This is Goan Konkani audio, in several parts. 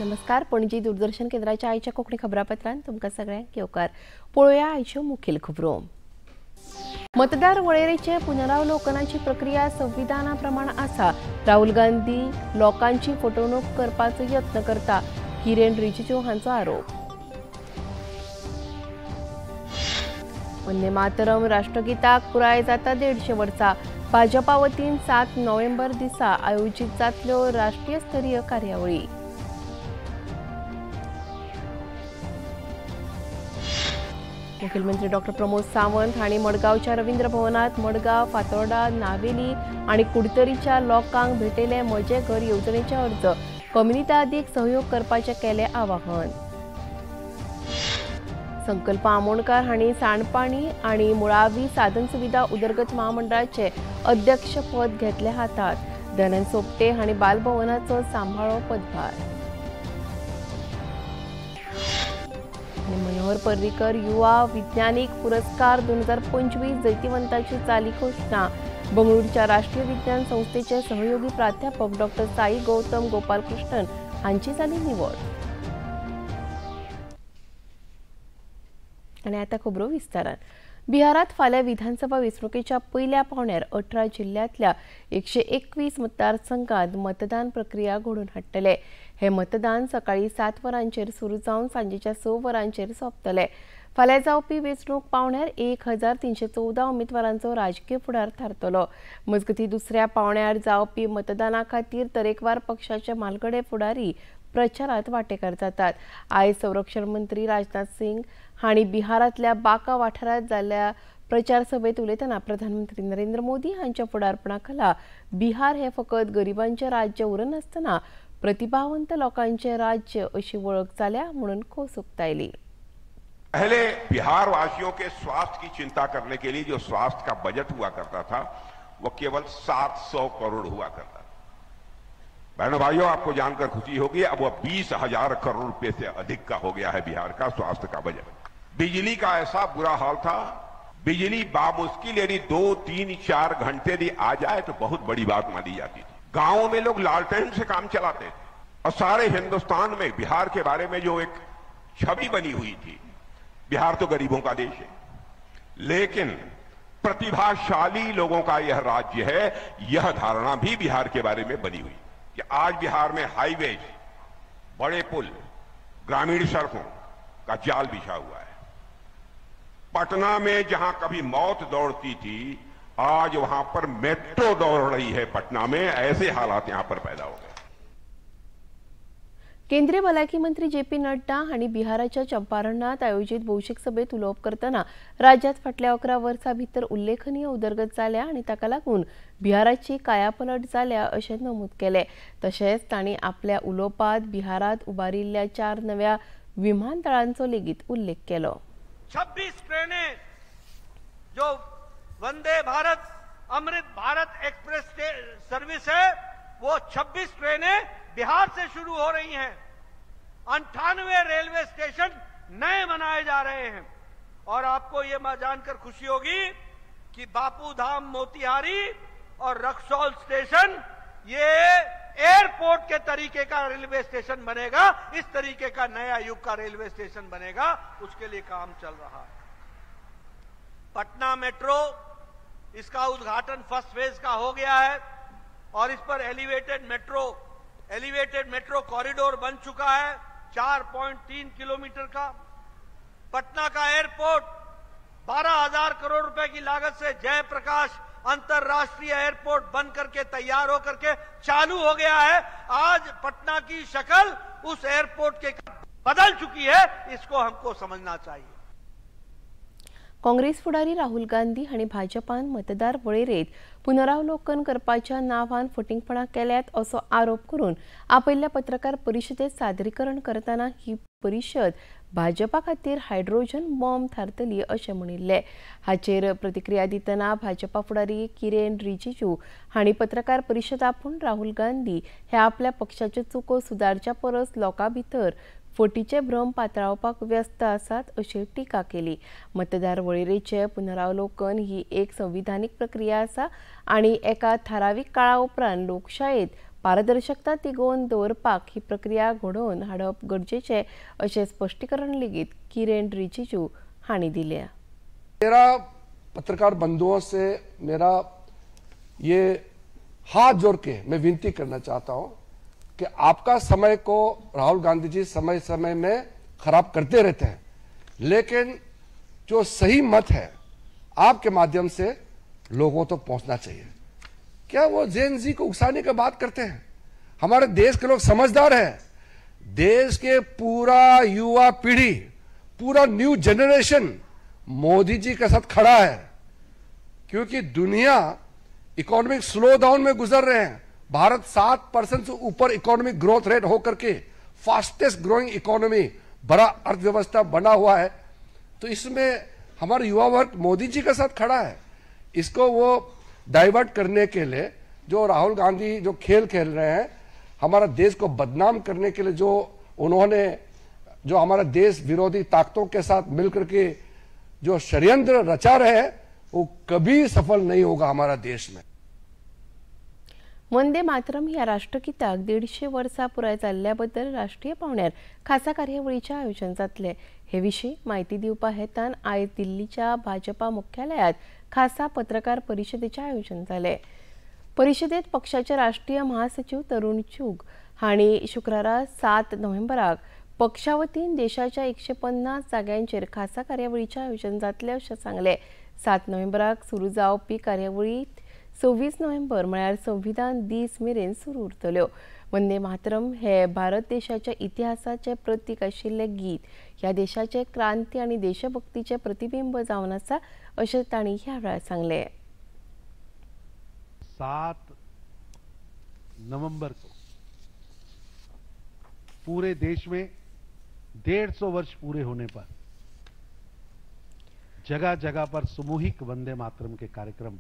नमस्कार, पणजी दूरदर्शन केंद्राच्या आयच्या कोंकणी खबरापत्रांत तुमकां सगळ्यांक येवकार। पळोवया आयच्यो मुखेल खबरो। मतदार वळेरेचे पुनरावलोकनाची प्रक्रिया संविधाना प्रमाण आसा। राहुल गांधी लोकांची फटवणूक करपाचो यत्न करता, किरेन रिजिजू हांचो आरोप। वंदे मातरम राष्ट्रगीताक पुराय जाता 150 वर्सां। भाजपा वतीन 7 नोव्हेंबर दिसा आयोजीत जातल्यो राष्ट्रीय स्तरीय कार्यावळी। मुखेलमंत्री डॉक्टर प्रमोद सावंत हांणी मडगांवच्या रवींद्र भवनात मडगांव, फातोर्डा, नावेली आनी कुडतरीच्या लोकांक भेटयले म्हजें घर येवजणेचे अर्ज। कम्युनिदादीक सहयोग करपाचें केलें आवाहन। संकल्प आमोणकर हांणी सांडपाणी आनी मुळावी साधनसुविधा उदरगत महामंडळाचे अध्यक्षपद घेतले हातात। दयानंद सोपटे हांणी बालभवनाचो सांबाळो पदभार। मनोहर पर्रीकर युवा वैज्ञानिक पुरस्कार 2025 जैतिवंताची जाली घोषणा। बंगळुरूच्या राष्ट्रीय विज्ञान संस्थेचे सहयोगी प्राध्यापक डॉक्टर साई गौतम गोपालकृष्णन हांची जाली निवड। आणि आता खबरो विस्तारान। बिहारात फाल्यां विधानसभा वेंचणुकेच्या पयल्या पावंड्यार 18 जिल्ह्यांतल्या 121 मतदारसंघात मतदान प्रक्रिया घडोवन हाडटले। हे मतदान सकाळी 7 वरांचेर सुरू जावन सांजेच्या 6 वरांचेर सोंपतले। फाल्यां जावपी वेंचणूक पावंड्यार 1314 उमेदवारांचो राजकीय फुडार थारतलो। मजगतीं दुसऱ्या पावंड्यार जावपी मतदाना खातीर तरेकवार पक्षाचे म्हालगडे फुडारी प्रचारात वांटेकार जातात। आयज संरक्षण मंत्री राजनाथ सिंग हांणी बिहारांतल्या बांका वाठारांत जाल्ल्या प्रचार सभेत उलयतना प्रधानमंत्री नरेंद्र मोदी हांच्या फुडारपणा खाला बिहार हे फकत गरिबांचें राज्य उरनासतना प्रतिभावंत लोकांचें राज्य अशी वळख जाल्या म्हणून खोस उक्तायली। पहले बिहार वासियों के स्वास्थ्य की चिंता करने के लिए जो स्वास्थ्य का बजट हुआ करता था वो केवल 700 करोड़ हुआ करता था। बहनों भाइयों, आपको जानकर खुशी होगी अब वह 20,000 करोड़ रुपए से अधिक का हो गया है बिहार का स्वास्थ्य का बजट। बिजली का ऐसा बुरा हाल था, बिजली बामुश्किल यदि 2, 3, 4 घंटे यदि आ जाए तो बहुत बड़ी बात मानी जाती थी। गांवों में लोग लालटेन से काम चलाते थे और सारे हिंदुस्तान में बिहार के बारे में जो एक छवि बनी हुई थी, बिहार तो गरीबों का देश है लेकिन प्रतिभाशाली लोगों का यह राज्य है, यह धारणा भी बिहार के बारे में बनी हुई कि आज बिहार में हाईवेज, बड़े पुल, ग्रामीण सड़कों का जाल बिछा हुआ है। पटना में जहां कभी मौत दौड़ती थी, आज वहां पर मेट्रो दौड़ रही है पटना में। ऐसे हालात यहां पर पैदा हो गए। केंद्रीय भलायकी मंत्री जे पी नड्डा हांणी बिहाराच्या चंपारणात आयोजित भौशीक सभेत उलोवप करतना राज्यात फाटल्या 11 वर्सां भितर उल्लेखनीय उदरगत जाल्या आनी ताका लागून बिहाराची कायापलट जाल्या अशें नमूद केलें। तशेंच तांणी आपल्या उलोवपांत बिहारात उबारिल्ल्या 4 नव्या विमानतळांचो लेगीत उल्लेख केलो। 26 ट्रेनें जो वंदे भारत अमृत भारत एक्सप्रेस सर्विस है वो 26 ट्रेनें बिहार से शुरू हो रही हैं। 98 रेलवे स्टेशन नए बनाए जा रहे हैं और आपको ये जानकर खुशी होगी कि बापू धाम मोतिहारी और रक्सौल स्टेशन ये एयरपोर्ट के तरीके का रेलवे स्टेशन बनेगा। इस तरीके का नया युग का रेलवे स्टेशन बनेगा, उसके लिए काम चल रहा है। पटना मेट्रो, इसका उद्घाटन फर्स्ट फेज का हो गया है और इस पर एलिवेटेड मेट्रो कॉरिडोर बन चुका है 4.3 किलोमीटर का। पटना का एयरपोर्ट 12,000 करोड़ रुपए की लागत से जयप्रकाश अंतरराष्ट्रीय एयरपोर्ट बन करके तैयार होकर के चालू हो गया है। आज पटना की शक्ल उस एयरपोर्ट के बदल चुकी है, इसको हमको समझना चाहिए। काँग्रेस फुडारी राहुल गांधी हांणी भाजपान मतदार वळेरेंत पुनरावलोकन करपाच्या नांवान फटींगपणां केल्यात असो आरोप करून आपयल्ल्या पत्रकार परिशदेंत सादरीकरण करतना ही परिशद भाजपा खातीर हायड्रोजन बॉम्ब थारतली अशें म्हणिल्लें। हाचेर प्रतिक्रिया दितना भाजपा फुडारी किरेन रिजिजू हांणी पत्रकार परिशद आपोवन राहुल गांधी हे आपल्या पक्षाच्यो चुको सुदारच्या परस लोकां भितर फटीचे भ्रम पातळावपाक व्यस्त आसात अशी टिका केली। मतदार वळेरेचे पुनरावलोकन ही एक संविधानिक प्रक्रिया आसा आनी एका थारावीक काळा उपरांत लोकशायेत पारदर्शकता तिगोवन दवरपाक ही प्रक्रिया घडोवन हाडप गरजेचें अशें स्पश्टीकरण लेगीत किरेन रिजिजू हांणी दिलें। मेरा पत्रकार बंधुओं से मेरा ये हाथ जोड़ के मैं विनती करना चाहता हूं कि आपका समय को राहुल गांधी जी समय समय में खराब करते रहते हैं, लेकिन जो सही मत है आपके माध्यम से लोगों तक पहुंचना चाहिए। क्या वो जेन जी को उकसाने की बात करते हैं? हमारे देश के लोग समझदार हैं। देश के पूरा युवा पीढ़ी, पूरा new generation Modi ji K साथ खड़ा है, क्योंकि दुनिया इकोनॉमिक स्लो डाउन में गुजर रहे हैं। भारत 7% से ऊपर इकोनॉमिक ग्रोथ रेट होकर के फास्टेस्ट ग्रोइंग इकोनॉमी, बड़ा अर्थव्यवस्था बना हुआ है। तो इसमें हमारा युवा वर्ग मोदी जी के साथ खड़ा है। इसको वो डाइवर्ट करने के लिए जो राहुल गांधी जो खेल खेल रहे हैं, हमारा देश को बदनाम करने के लिए जो उन्होंने, जो हमारा देश विरोधी ताकतों के साथ मिलकर के जो षड्यंत्र रचा रहे हैं, वो कभी सफल नहीं होगा हमारा देश में। वंदे मातरम ह्या राष्ट्रगीताक 150 वर्सां पुराय जाल्ल्या बद्दल राष्ट्रीय पावंड्यार खासा कार्यावळीचें आयोजन जातलें। हे विशीं म्हायती दिवपा हेतान आयज दिल्लीच्या भाजपा मुख्यालयांत खासा पत्रकार परिशदेचें आयोजन जालें। परिशदेंत पक्षाचे राष्ट्रीय महासचिव तरुण चूग हांणी शुक्रारा 7 नोव्हेंबराक पक्षा वतीन देशाच्या 150 जाग्यांचेर खासा कार्यावळीचें आयोजन जातलें अशें सांगलें। 7 नोव्हेंबराक सुरू जावपी कार्यावळींत 26 नोव्हेंबर म्हळ्यार संविधान दीस मेरेन सुरू उरतल्यो। वंदे मातरम हे भारत देशाच्या इतिहासाचें प्रतीक आशिल्लें गीत ह्या देशाचे क्रांती आनी देशभक्तीचें प्रतिबिंब जावन आसा अशें तांणी ह्या वेळार सांगलें। 7 नवंबर को पूरे देश में 150 वर्ष पूरे होने पर जगह जगह पर सामूहिक वंदे मातरम के कार्यक्रम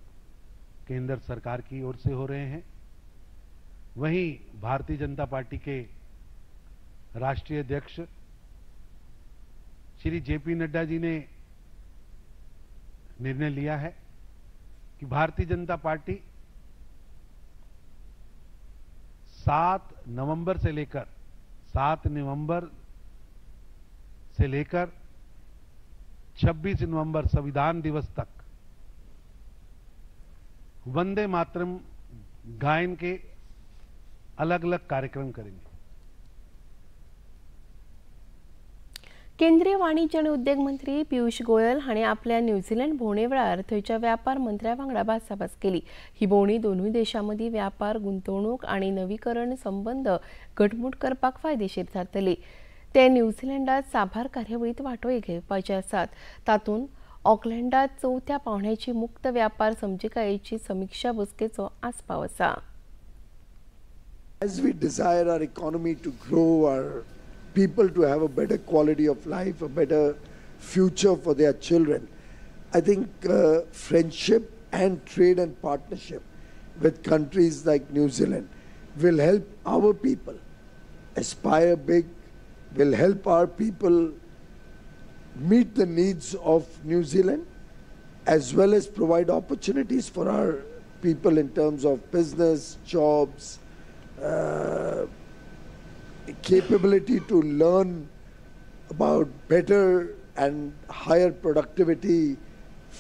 केंद्र सरकार की ओर से हो रहे हैं। वहीं भारतीय जनता पार्टी के राष्ट्रीय अध्यक्ष श्री जेपी नड्डा जी ने निर्णय लिया है कि भारतीय जनता पार्टी 7 नवंबर से लेकर 26 नवंबर संविधान दिवस तक वंदे मातरम गायन के अलग अलग कार्यक्रम करेंगे। केंद्रीय वाणिज्य आनी उद्देग मंत्री पियुष गोयल हांणी आपल्या न्यूझीलंड भोंवणे वेळार थंयच्या व्यापार मंत्र्या वांगडा भासाभास केली। ही भोंवडी दोनूय देशां मदीं व्यापार, गुंतवणूक आनी नवीकरण संबंद घटमूट करपाक फायदेशीर थारतली। ते न्यूझीलंडात साबार कार्यावळींत वांटो घेवपाचे आसात। तातूंत ऑकलँडात 4थ्या पावंड्याची मुक्त व्यापार समजिकायेची समिक्षा बसकेचो आस्पाव आसा। As we desire our economy to grow, our people to have a better quality of life, a better future for their children, I think friendship and trade and partnership with countries like New Zealand will help our people aspire big, will help our people meet the needs of New Zealand, as well as provide opportunities for our people in terms of business, jobs, capability to learn about better and higher productivity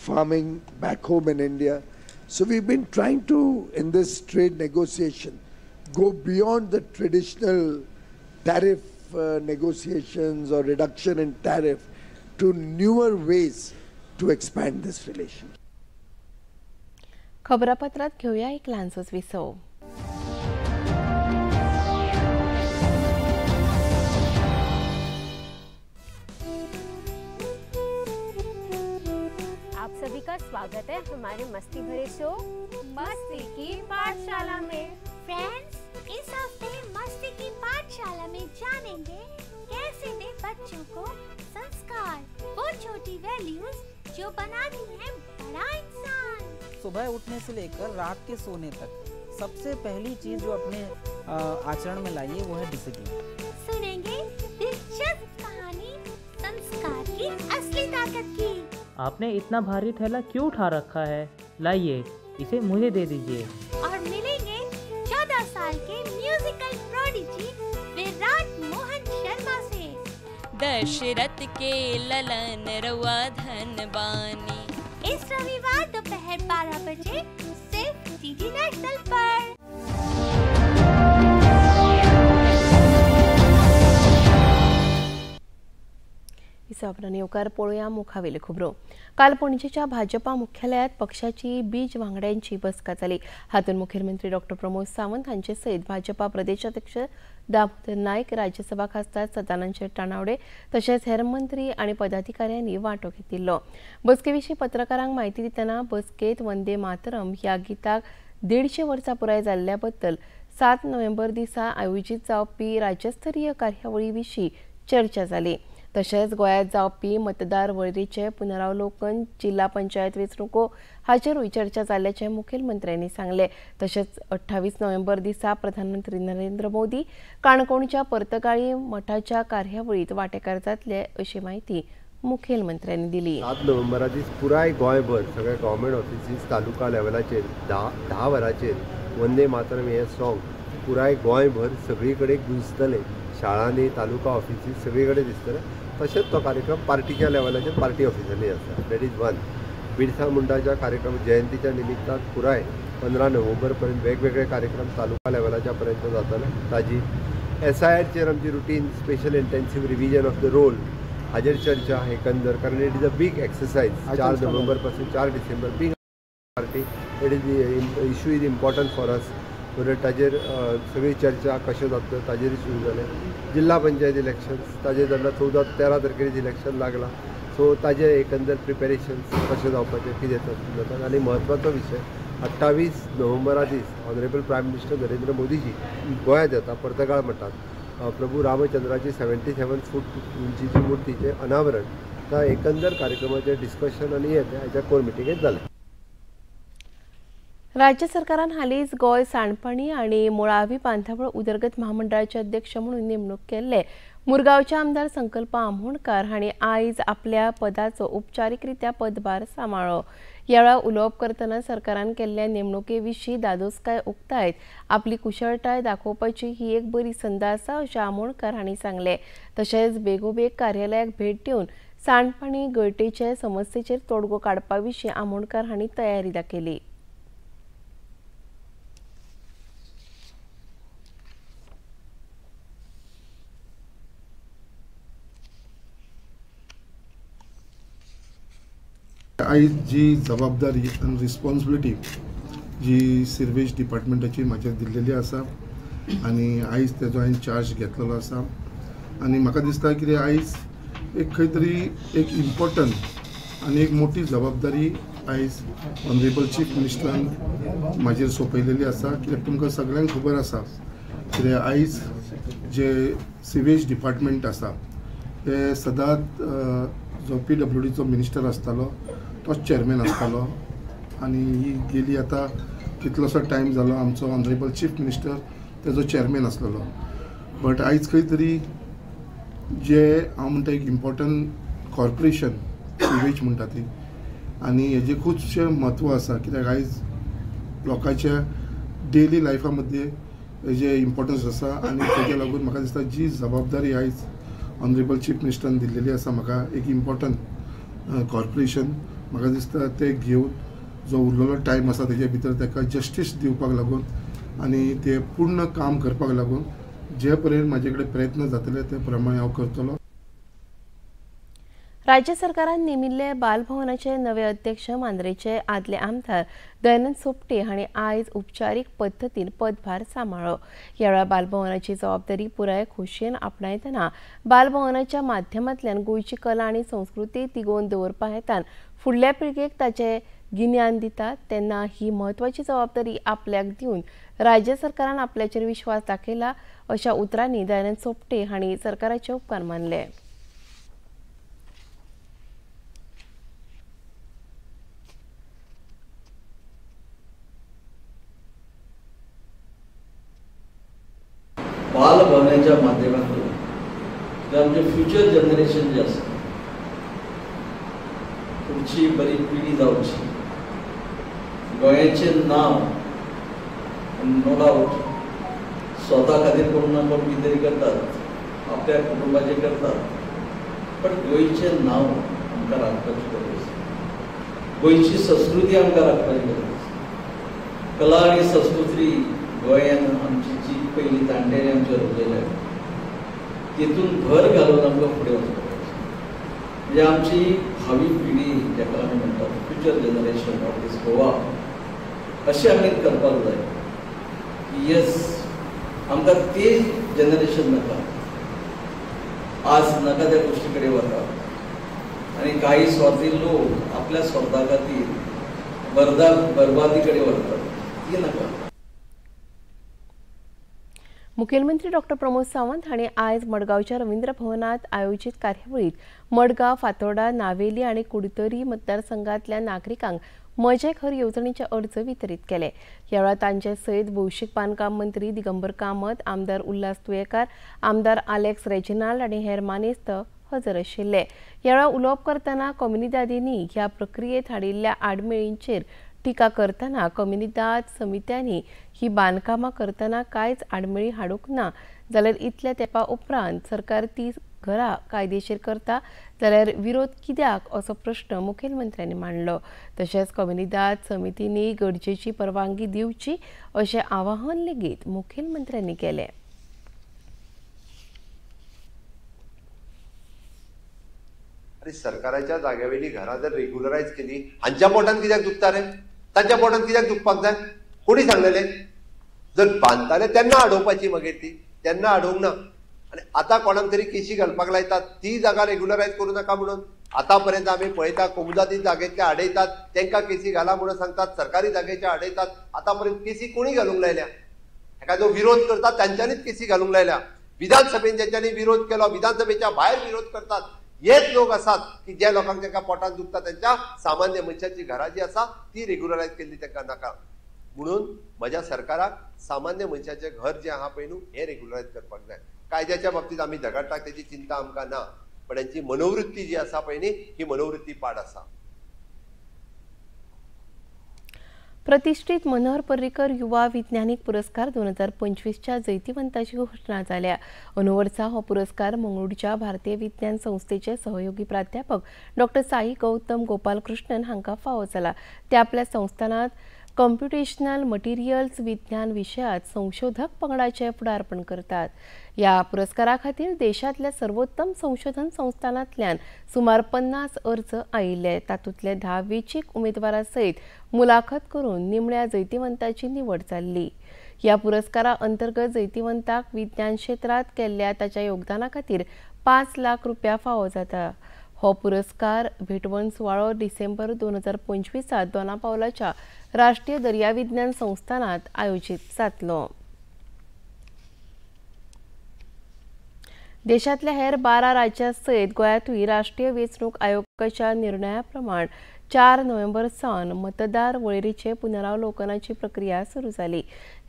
farming back home in India. So we've been trying to, in this trade negotiation, go beyond the traditional tariff negotiations or reduction in tariff to newer ways to expand this relation. खबरापत्रात घेऊया एक ल्हानसोच विसव। आप सभी का स्वागत है हमारे मस्ती भरे शो मस्ती की पाठशाला में। फ्रेंड्स, इस हफ्ते मस्ती की पाठशाला में जानेंगे कैसे दे बच्चों को संस्कार, वो छोटी वैल्यूज जो बनाती हैं बड़ा इंसान। सुबह उठने से लेकर रात के सोने तक सबसे पहली चीज जो अपने आचरण में लाइए वो है डिसिप्लिन। सुनेंगे दिलचस्प कहानी संस्कार की असली ताकत की। आपने इतना भारी थैला क्यों उठा रखा है, लाइए इसे मुझे दे दीजिए। और मिलेंगे 14 साल के दशरथ के ललन रउआ धन बानी। इस रविवार दोपहर 12 बजे सिर्फ डीडी नेशनल पर। येवकार पळोवया मुखावेल्यो खबरो। काल पणजेच्या भाजपा मुख्यालयात पक्षाची बीज वांगड्यांची बसका जाली। हातूंत मुखेलमंत्री डॉ प्रमोद सावंत हांचे सयत भाजपा प्रदेशाध्यक्ष दामोदर नायक, राज्यसभा खासदार सदानंद शेट तानावडे तशेंच हेर मंत्री आनी पदाधिकाऱ्यांनी वांटो घेतिल्लो। बसके विशीं पत्रकारांक म्हायती दितना बसकेंत वंदे मातरम ह्या गीताक 150 वर्सां पुराय जाल्ल्या बद्दल 7 नोव्हेंबर दिसा आयोजीत जावपी राज्यस्तरीय कार्यावळी विशीं चर्चा जाली। तशेंच गोंयांत जावपी मतदार वळेरेचें पुनरावलोकन, जिल्हा पंचायत वेंचणुको हाचेरूय चर्चा जाल्ल्याचें मुखेलमंत्र्यांनी सांगलें। तशेंच 28 नोव्हेंबर दिसा प्रधानमंत्री नरेंद्र मोदी काणकोणच्या पर्तगाळी मठाच्या कार्यावळींत वांटेकार जातले अशी म्हायती मुखेलमंत्र्यांनी दिली। 7 नोव्हेंबरा दीस पुराय गोंयभर सगळे गव्हर्मेंट ऑफिसीस तालुका लेवलाचेर 10 वरांचेर वंदे मातरम हें सॉंग पुराय गोंयभर सगळी कडेन गुंजतलें। शाळांनी, तालुका ऑफिसीस सगळी कडेन दिसतलें। तशेंच तो कार्यक्रम पार्टीच्या लेवलाचेर पार्टी ऑफिसांनी आसा। That is one. Birsa मुंडाच्या कार्यक्रम जयंतीच्या निमित्तान पुराय 15 नोव्हेंबर पर्यंत वेगवेगळे कार्यक्रम तालुका लेवलाच्या पर्यंत जातले। ताजी SIRचेर आमची routine special intensive revision of the roll हाजेर चर्चा एकंदर, कारण it is a big exercise. 4 November पासून 4 डिसेंबर big party it is issue is important for us. म्हणून ताजेर सगळी चर्चा कशें जातल्यो ताजेर सुरू जालें। जिल्हा पंचायत इलेक्शन्स ताजेर जेन्ना 14-13 तारखेर इलेक्शन लागलां, सो ताजेर एकंदर प्रिपेरेशन्स कशें जावपाचें कितें जाता। आनी म्हत्वाचो विशय 28 नोव्हेंबरा दीस honourable prime minister Narendra Modiji गोंयांत येता पर्तगाळ मठांत प्रभू रामचंद्राची 77 फूट उंचीची मूर्तीचें अनावरण। त्या एकंदर कार्यक्रमाचें डिस्कशन आनी हें हाच्या कोर मिटिंगेंत जालें। राज्य सरकारान हालींच गोंय सांडपाणी आनी मुळावी बांदावळ उदरगत महामंडळाचे अध्यक्ष म्हणून नेमणूक केल्ले मुरगांवचे आमदार संकल्प आमोणकार हांणी आयज आपल्या पदाचो उपचारीकरित्या पदभार सांबाळ्ळो। ह्या वेळार उलोवप करतना सरकारान केल्ल्या नेमणुके विशीं दादोसकाय उक्तायत आपली कुशळटाय दाखोवपाची ही एक बरी संद आसा अशें आमोणकार हांणी सांगलें। तशेंच बेगोबेग कार्यालयाक भेट दिवन सांडपाणी गळटेचे समस्येचेर तोडगो काडपा विशीं आमोणकार हांणी तयारी दाखयली। आयज जी जबाबदारी आनी रिस्पॉन्सिबिलिटी जी सिर्वेज डिपार्टमेंटाची म्हाजेर दिल्लेली आसा आनी आयज तेजो हांवें चार्ज घेतलेलो आसा आनी म्हाका दिसता कितें आयज एक खंय तरी एक इम्पॉर्टंट आनी एक मोठी जबाबदारी आयज ऑनरेबल चीफ मिनिस्टरान म्हाजेर सोंपयलेली आसा। कित्याक तुमकां सगळ्यांक खबर आसा कितें आयज जे सिवेज डिपार्टमेंट आसा ते सदांच जो PWDचो मिनिस्टर आसतालो तोच चेअरमॅन आसतालो आनी ही गेली आतां कितलोसो टायम जालो आमचो ऑनरेबल चीफ मिनिस्टर तेजो चेअरमॅन आसलेलो। बट आयज खंय तरी जे हांव म्हणटा एक इम्पॉर्टंट कॉर्पोरेशन सिवेज म्हणटा ती आनी हेजें खुबशें म्हत्व आसा कित्याक आयज लोकांच्या डेली लायफा मदें हेजें इम्पॉर्टन्स आसा आनी तेज्या लागून म्हाका दिसता जी जबाबदारी आयज ऑनरेबल चीफ मिनिस्टरान दिल्लेली आसा म्हाका एक इम्पॉर्टंट कॉर्पोरेशन म्हाका दिसता ते घेवन जो उरलेलो टायम आसा तेजे भितर ताका जस्टीस दिवपाक लागून आनी ते पूर्ण काम करपाक लागून जे पर्यंत म्हाजे कडेन प्रयत्न जातले ते प्रमाणे हांव करतलो। राज्य सरकारान नेमिल्ले बालभवनाचे नवे अध्यक्ष मांद्रेचे आदले आमदार दयानंद सोपटे हांणी आयज उपचारीक पद्दतीन पदभार सांबाळ्ळो। ह्या वेळार बालभवनाची जबाबदारी पुराय खोशयेन आपणायतना बालभवनाच्या माध्यमांतल्यान गोंयची कला आनी संस्कृती तिगोवन दवरपा हेतान फुडल्या पिळगेक ताचें गिन्यान दितात तेन्ना ही म्हत्वाची जबाबदारी आपल्याक दिवन राज्य सरकारान आपल्याचेर विश्वास दाखयला अशा उतरांनी दयानंद सोपटे हांणी सरकाराचे उपकार मानले। बालभवनाच्या माध्यमातून जे आमचे फ्युचर जनरेशन जे आसा पुढची बरी पिढी जावची, गोंयाचें नांव नो डावट स्वता खातीर कोण ना कोण कितें तरी करतात, आपल्या कुटुंबाचें करतात, पण गोंयचें नांव आमकां राखपाची गरज आसा, गोंयची संस्कृती आमकां राखपाची गरज आसा. कला आनी संस्कृती गोंयान आमची जी पयलीं जाणटेली आमच्या रुजयल्या तितून भर घालून आमकां फुडें वचपाक जाय. म्हणजे आमची भावी पिढी जाका आमी म्हणटात future generation of this Goa, अशें आमी करपाक जाय की येस आमकां ते जनरेशन नाका, आज नाका त्या गोश्टी कडेन वता आनी काही स्वार्थी लोक आपल्या स्वार्था खातीर बरबादी कडेन व्हरतात, ती नाका. मुखेलमंत्री डॉक्टर प्रमोद सावंत हांणी आयज मडगांवच्या रवींद्र भवनात आयोजीत कार्यावळीत मडगांव, फातोर्डा, नावेली आनी कुडतरी मतदारसंघातल्या नागरिकांक म्हजें घर येवजणेचे अर्ज वितरीत केले. ह्या वेळार तांचे सयत भौशीक बांदकाम मंत्री दिगंबर कामत, आमदार उल्हास तुयेकार, आमदार आलेक्स रेजिनाल्ड आनी हेर मानेस्त हजर आशिल्ले. ह्या वेळार उलोवप करतना कोमुनिदादींनी ह्या प्रक्रियेत हाडिल्ल्या आडमेळींचेर टिका करतना कोमुनिदाद समित्यांनी ही बांदकामां करतना कांयच आडमेळी हाडूंक ना जाल्यार इतल्या तेंपा उपरांत सरकार ती घरां कायदेशीर करता जाल्यार विरोध कित्याक असो प्रश्न मुखेलमंत्र्यांनी मांडलो. तशेंच कोमुनिदाद समितींनी गरजेची परवानगी दिवची अशें आवाहन लेगीत मुखेलमंत्र्यांनी केलें. सरकाराच्या जाग्यावेली घरां जर रेग्युलरायज केली, हांच्या पोटान कित्याक दुखता रे? तांच्या पोटान कित्याक दुखपाक जाय? कोणी सांगलेले? जर बांदताले तेन्ना आडोवपाची, मागीर ती तेन्ना आडोवंक ना. आनी आतां कोणाक तरी केशी घालपाक लायतात ती जागा रेग्युलरायज करूं नाका म्हणून. आतां पर्यंत आमी पळयता कोमुनिदादी जागेंतले आडयतात, तांकां केसी घाला म्हणून सांगतात, सरकारी जागेचे आडयतात. आतां पर्यंत केसी कोणी घालूंक लायल्या? हेका जो विरोध करतात तांच्यांनीच केसी घालूंक लायल्या. विधानसभेन ज्यांच्यांनी विरोध केलो, विधानसभेच्या भायर विरोध करतात, हेच लोक आसात की ज्या लोकांक तांकां पोटांत दुखता, त्यांच्या सामान्य मनशाची घरां जी आसा ती रेग्युलरायज केल्ली तांकां नाका. म्हणून म्हज्या सरकाराक सामान्य मनशाचें घर जें आहा पळय न्हू, हें रेग्युलरायज करपाक जाय. कायद्याच्या बाबतींत आमी झगडटात तेची चिंता आमकां ना, पण हेंची मनोवृत्ती जी आसा पळय न्ही, ही मनोवृत्ती पाड आसा. प्रतिष्ठित मनोहर पर्रीकर युवा विज्ञानीक पुरस्कार 2025च्या जैतिवंताची घोषणा जाल्या. अंदू वर्सा हो पुरस्कार मंगळूरच्या भारतीय विज्ञान संस्थेचे सहयोगी प्राध्यापक डॉक्टर साई गौतम गोपालकृष्णन हांकां फावो जाला. ते आपल्या संस्थानात कॉम्प्युटेशनल मटेरियल्स विज्ञान विशयात संशोधक पंगडाचे फुडारपण करतात. ह्या पुरस्कारा खातीर देशांतल्या सर्वोत्तम संशोधन संस्थानांतल्यान सुमार 50 अर्ज आयिल्ले. तातूंतले 10 वेंचीक उमेदवारां सयत मुलाखत करून निमण्या जैतिवंताची निवड जाल्ली. ह्या पुरस्कारा अंतर्गत जैतिवंताक विज्ञान क्षेत्रांत केल्ल्या ताच्या योगदाना खातीर 5 लाख रुपया फावो जाता. हो पुरस्कार भेटवण सुवाळो डिसेंबर 2025 दोना पावलाच्या राष्ट्रीय दर्या विज्ञान संस्थानात आयोजित जातलो. देशांतल्या हेर 12 राज्यां सयत गोंयांतूय राष्ट्रीय वेंचणूक आयोगाच्या निर्णया प्रमाण 4 नोव्हेंबर सावन मतदार वळेरीचे पुनरावलोकनाची प्रक्रिया सुरू जाली.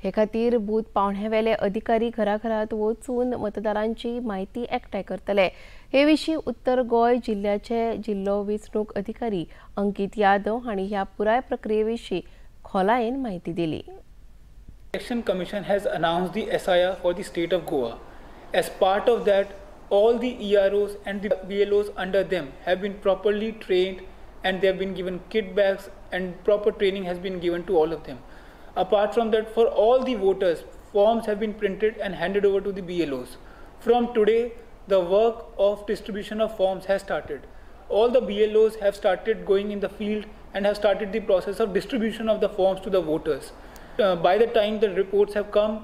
हे खातीर बूथ पावण्यावेले अधिकारी घराघरात वचून मतदारांची माहिती एकठांय करतले. हे विशीं उत्तर गोंय जिल्ल्याचे जिल्लो वेंचणूक अधिकारी अंकित यादव हांणी ह्या पुराय प्रक्रिये विशीं खोलायेन म्हायती दिली. Election Commission has announced the SIR for the state of Goa. As part of that, all the EROs and the BLOs under them have been properly trained and they have been given kit bags and proper training has been given to all of them. Apart from that, for all the voters, forms have been printed and handed over to the BLOs. From today, the work of distribution of forms has started. All the BLOs have started going in the field and have started the process of distribution of the forms to the voters. By the time the reports have come,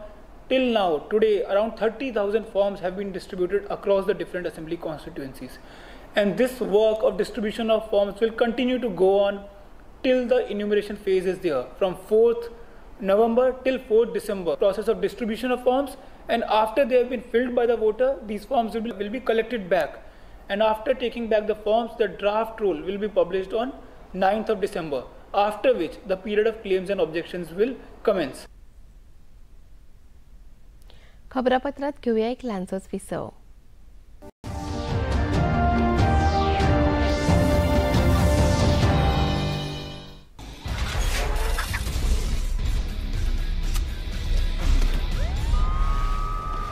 till now, today, around 30,000 forms have been distributed across the different assembly constituencies. And this work of distribution of forms will continue to go on till the enumeration phase is there, from 4th November till 4th December. Process of distribution of forms, and after they have been filled by the voter, these forms will be collected back. And after taking back the forms, the draft roll will be published on 9th of December, after which the period of claims and objections will commence. खबरापत्रात घेऊया एक ल्हानसोच विसव.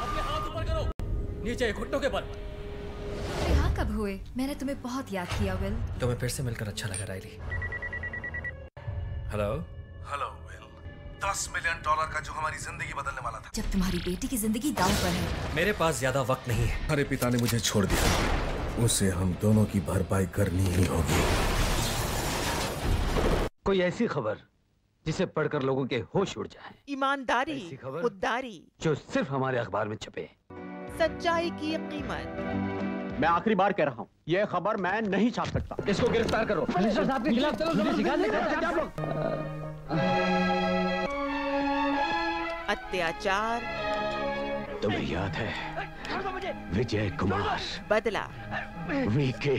अपने हाथ ऊपर करो, नीचे घुटनों के बल। रिहा कब हुए। मैंने तुम्हें बहुत याद किया will. तुम्हें फिर से मिलकर अच्छा लगा Riley. Hello hello Will, $10 million का जो हमारी जिंदगी बदलने वाला था। जब तुम्हारी बेटी की जिंदगी दांव पर है। मेरे पास ज्यादा वक्त नहीं है। हमारे पिता ने मुझे छोड़ दिया, उसे हम दोनों की भरपाई करनी ही होगी। कोई ऐसी खबर जिसे पढ़कर लोगों के होश उड़ जाए। ईमानदारी, खुददारी, जो सिर्फ हमारे अखबार में छपे। सच्चाई की कीमत। मैं आखिरी बार कह रहा हूँ, यह खबर मैं नहीं छाप सकता। इसको गिरफ्तार करो। साहब के खिलाफ अत्याचार। तुम्हें याद है विजय कुमार? बदला। वीके।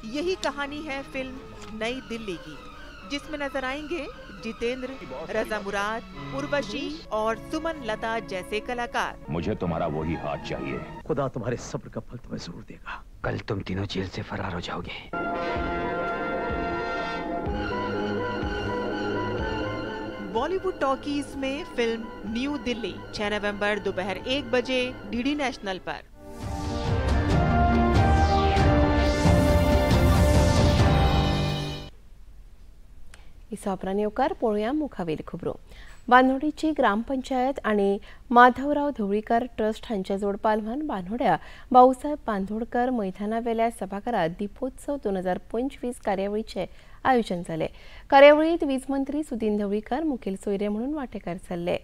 यही कहानी है फिल्म नई दिल्ली की, जिसमें नजर आएंगे जितेंद्र, रजा मुराद, उर्वशी और सुमन लता जैसे कलाकार। मुझे तुम्हारा वही हाथ चाहिए। खुदा तुम्हारे सब्र का फल तुम्हें जरूर देगा। कल तुम तीनों जेल से फरार हो जाओगे। बॉलीवुड टॉकीज में फिल्म न्यू दिल्ली 6 नवंबर दोपहर 1 बजे डीडी नेशनल पर। इसापरान येवकार पळोवया मुखावेली खबरो. बांदोडेची ग्रामपंचायत आनी माधवराव धवळीकर ट्रस्ट हांच्या जोडपालवान बांदोड्या भाऊसाहेब बांदोडकर मैदानावेल्या सभाघरात दीपोत्सव 2025 कार्यावळीचे आयोजन जालें. कार्यावळीत वीज मंत्री सुदिन ढवळीकर मुखेल सोयरे म्हणून वांटेकार जाल्ले.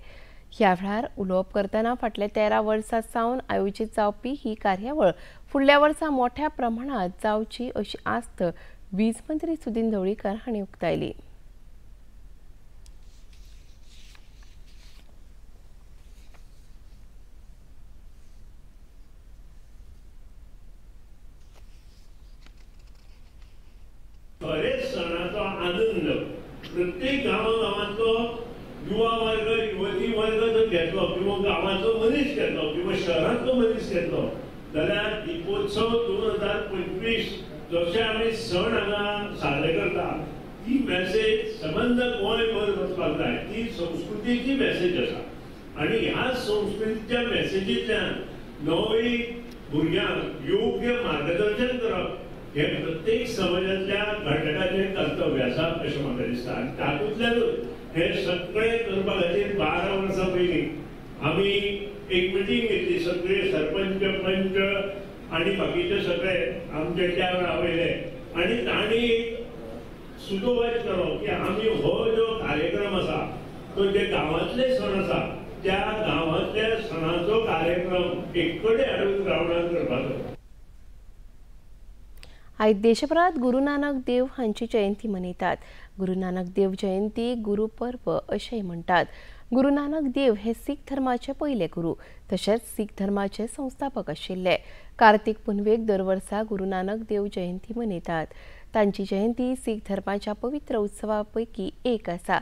ह्या वेळार उलोवप करतना फाटल्या 13 वर्सां सावन आयोजीत जावपी ही कार्यावळ फुडल्या वर्सा मोठ्या प्रमाणात जावची अशी आस्त वीज मंत्री सुदिन ढवळीकर हांणी उक्तायली. खरेच सणाचो आनंद प्रत्येक गांवागांवांतलो युवा वर्ग, युवती वर्ग जर घेतलो किंवा गांवांतलो मनीस घेतलो किंवा शहरांतलो मनीस घेतलो जाल्यार दीपोत्सव 2025 जशे आमी सण हांगा साजरे करता ती मॅसेज सबंद गोंयभर वचपाक जाय. ती संस्कृतीची मॅसेज आसा आनी ह्या संस्कृतीच्या मॅसेजींतल्यान नवी भुरग्यांक योग्य मार्गदर्शन करप हे प्रत्येक समाजातल्या घटकाचें कर्तव्य आसा अशें म्हाका दिसता. आनी तातूंतल्यानूच हे सगळें करपा खातीर 12 वर्सां पयलीं आमी एक मिटींग घेतली. सगळे सरपंच, पंच आनी बाकीचे सगळे आमचे त्या वेळा वयले आनी तांणी एक सुतोवाच केलो की आमी हो जो कार्यक्रम आसा तो जे गांवांतले सण आसा त्या गांवांतल्या सणाचो कार्यक्रम एक कडेन हाडून ग्रावंडार करपाचो. आयज देशभरात गुरु नानक देव हांची जयंती मनयतात. गुरु नानक देव जयंती गुरु पर्व अशेंय म्हणटात. गुरु नानक देव हे सीख धर्माचे पयले गुरु तशेंच सीख धर्माचे संस्थापक आशिल्ले. कार्तिक पुनवेक दर वर्सा गुरु नानक देव जयंती मनयतात. तांची जयंती सीख धर्माच्या पवित्र उत्सवा पैकी एक आसा.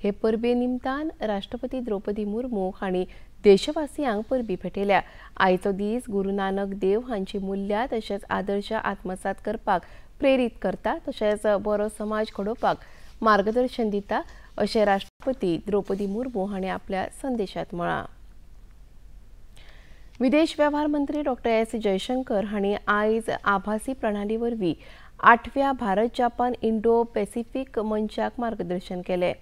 हे परबे निमतान राष्ट्रपती द्रौपदी मुर्मू हांणी देशवासियांक परबी भेटयल्या. आयचो दीस गुरु नानक देव हांची मूल्यां तशेंच आदर्श आत्मसात करपाक प्रेरीत करता तशेंच बरो समाज घडोवपाक मार्गदर्शन दिता अशें राष्ट्रपती द्रौपदी मुर्मू हांणी आपल्या संदेशांत म्हळां. विदेश वेव्हार मंत्री डॉ. एस जयशंकर हांणी आयज आभासी प्रणाली वरवीं 8व्या भारत जपान इंडो पॅसिफिक मंचाक मार्गदर्शन केलें.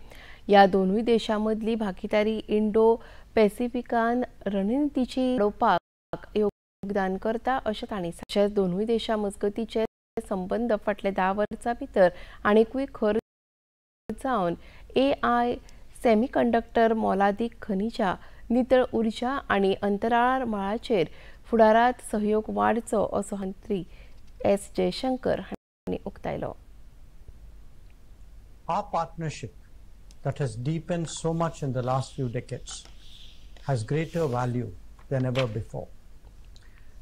ह्या दोनूय देशां मदली भागीदारी इंडो पॅसिफिकान रणनितीची वाडोवपाक योगदान करता अशें तांणी सांगलें. तशेंच दोनूय देशां मजगतीचे संबंद फाटल्या 10 वर्सां भितर आनीकूय खर जावन एआय, सेमीकंडक्टर, मोलादीक खनिजां, नितळ उर्जा आनी अंतराळ मळाचेर फुडारांत सहयोग वाडचो असो मंत्री एस जयशंकर हांणी उक्तायलो. Our partnership that has deepened so much in the last few decades has greater value than ever before.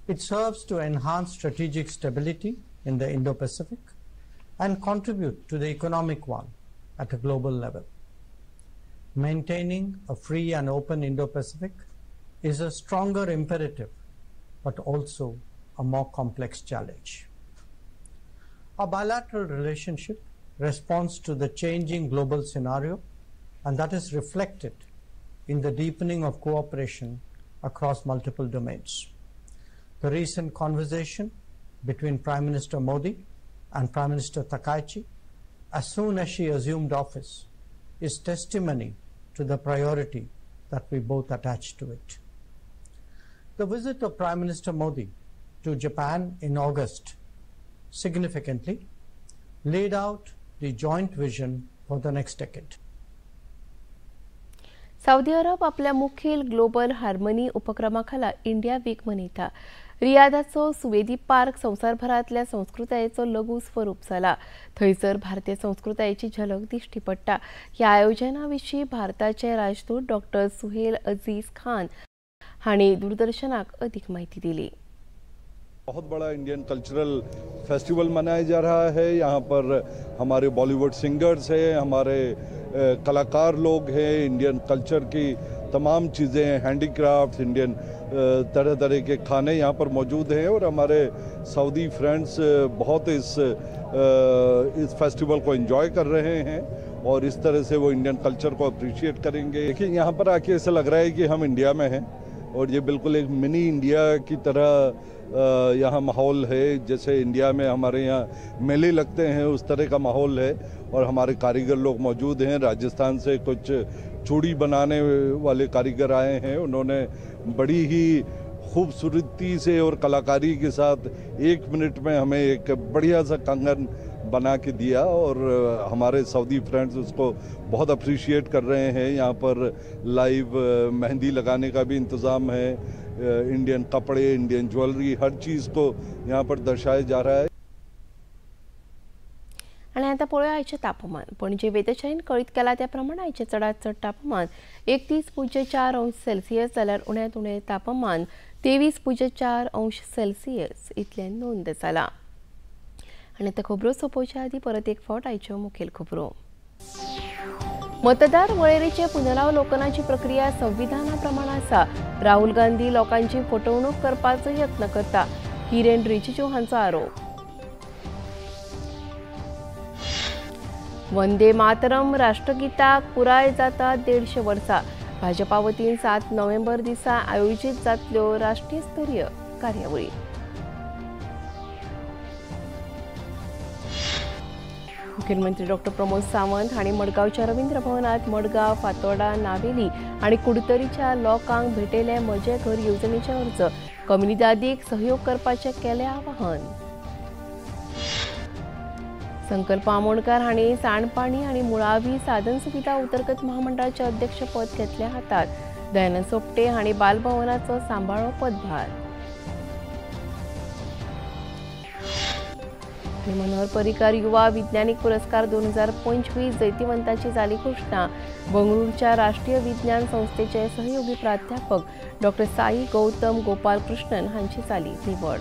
It serves to enhance strategic stability in the Indo-Pacific and contribute to the economic one at a global level. Maintaining a free and open Indo-Pacific is a stronger imperative, but also a more complex challenge. Our bilateral relationship responds to the changing global scenario, and that is reflected in the deepening of cooperation across multiple domains. The recent conversation between Prime Minister Modi and Prime Minister Takaichi, as soon as she assumed office, is testimony to the priority that we both attach to it. The visit of Prime Minister Modi to Japan in August significantly laid out the joint vision for the next decade. Saudi Arab आपल्या मुखेल ग्लोबल हार्मनी उपक्रमाखाला इंडिया वीक मनयता. रियादाचो सुवेदी पार्क संवसारभरांतल्या संस्कृतायेचो लघु स्वरूप जाला. थंयसर भारतीय संस्कृतायेची झलक दिश्टी पडटा. ह्या आयोजना विशीं भारताचे राजदूत डॉक्टर सुहेल अजीज खान हांणी दूरदर्शनाक अधिक म्हायती दिली. बहुत बड़ा इंडियन कल्चरल फेस्टिवल मनाया जा रहा है. यहाँ पर हमारे बॉलीवुड सिंगर्स हैं, हमारे कलाकार लोग हैं, इंडियन कल्चर की तमाम चीज़ें, हैंडीक्राफ्ट्स, इंडियन तरह तरह के खाने यहाँ पर मौजूद हैं और हमारे सऊदी फ्रेंड्स बहुत इस फेस्टिवल को एंजॉय कर रहे हैं और इस तरह से वो इंडियन कल्चर को अप्रिशिएट करेंगे. देखिए, यहाँ पर आके ऐसा लग रहा है कि हम इंडिया में हैं और ये बिल्कुल एक मिनी इंडिया की तरह यहाँ माहौल है. जैसे इंडिया में हमारे यहाँ मेले लगते हैं उस तरह का माहौल है और हमारे कारीगर लोग मौजूद हैं. राजस्थान से कुछ चूड़ी बनाने वाले कारीगर आए हैं. उन्होंने बड़ी ही खूबसूरती से और कलाकारी के साथ 1 मिनट में हमें एक बढ़िया सा कंगन बना के दिया और हमारे सऊदी फ्रेंड्स उसको बहुत अप्रिशिएट कर रहे हैं. यहाँ पर लाइव मेहंदी लगाने का भी इंतज़ाम है. इंडियन कपड़े, इंडियन ज्वेलरी, हर चीज़ को यहाँ पर दर्शाया जा रहा है. आनी आतां पळोवया आयचें तापमान. पणजे वेधशाळेन कळीत केलां त्या प्रमाण आयचें चडांत चड तापमान 31.4 अंश सेल्सियस जाल्यार उण्यांत उणें तापमान 23.4 अंश सेल्सियस इतलें नोंद जालां. आनी आतां खबरो सोंपोवच्या आदीं परत एक फावट आयच्यो मुखेल खबरो. मतदार वळेरेचे पुनरावलोकनाची प्रक्रिया संविधाना प्रमाण आसा. राहुल गांधी लोकांची फटवणूक करपाचो यत्न करता, किरेन रिजिजू हांचो आरोप. वंदे मातरम राष्ट्रगीताक पुराय जाता 150 वर्सां. भाजपा वतीन 7 नोव्हेंबर दिसा आयोजीत जातल्यो राष्ट्रीय स्तरीय कार्यावळी. मुख्यमंत्री डॉक्टर प्रमोद सावंत हांणी मडगांवच्या रवींद्र भवनात मडगांव, फातोर्डा, नावेली आनी कुडतरीच्या लोकांक भेटयले म्हजें घर येवजणेचे अर्ज. कम्युनिदादीक सहयोग करपाचें केलें आवाहन. संकल्प आमोणकर हांणी सांडपाणी आनी मुळावी साधन सुविधा उदरगत महामंडळाचे अध्यक्षपद घेतले हातात. दयानंद सोपटे हांणी बालभवनाचो सांबाळो पदभार. मनोहर पर्रीकर युवा वैज्ञानिक पुरस्कार 2025 जैतिवंताची जाली घोषणा. बंगळुरूच्या राष्ट्रीय विज्ञान संस्थेचे सहयोगी प्राध्यापक डॉक्टर साई गौतम गोपाल कृष्णन हांची जाली निवड.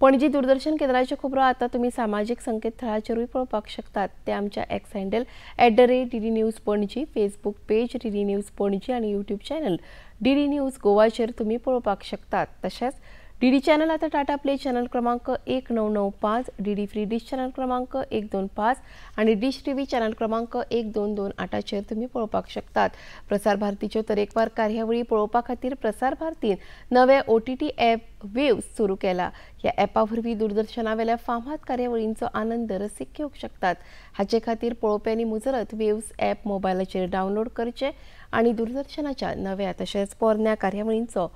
पणजी दूरदर्शन केंद्राच्यो खबरो आतां तुमी सामाजीक संकेतथळाचेरूय पळोवपाक शकतात. ते आमच्या X handle @DD News Panaji, Facebook page DD News Panaji आनी यूट्यूब चॅनल DD news गोवाचेर तुमी पळोवपाक शकतात. तशेंच डीडी चॅनल आतां टाटा प्ले चॅनल क्रमांक 1995, डीडी फ्री डिश चॅनल क्रमांक 125 आनी डिश टीव्ही चॅनल क्रमांक 1228चेर तुमी पळोवपाक शकतात. प्रसार भारतीच्यो तरेकवार कार्यावळी पळोवपा खातीर प्रसार भारतीन नवे OTT app वेव्स सुरू केला. ह्या ॲपा वरवीं दूरदर्शनावेल्या फामाद कार्यावळींचो आनंद रसीक घेवंक शकतात. हाचे खातीर पळोवप्यांनी मुजरत वेव्स ॲप मोबायलाचेर डावनलोड करचें आनी दूरदर्शनाच्या नव्या तशेंच पोरण्या कार्यावळींचो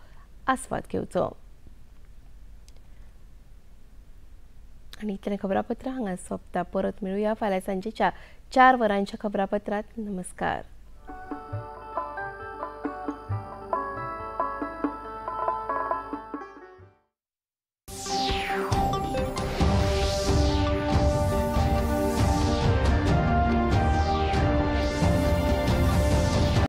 आस्वाद घेवचो. आनी इतलें खबरापत्र हांगा सोंपता. परत मेळुया फाल्यां सांजेच्या 4 वरांच्या खबरापत्रांत. नमस्कार.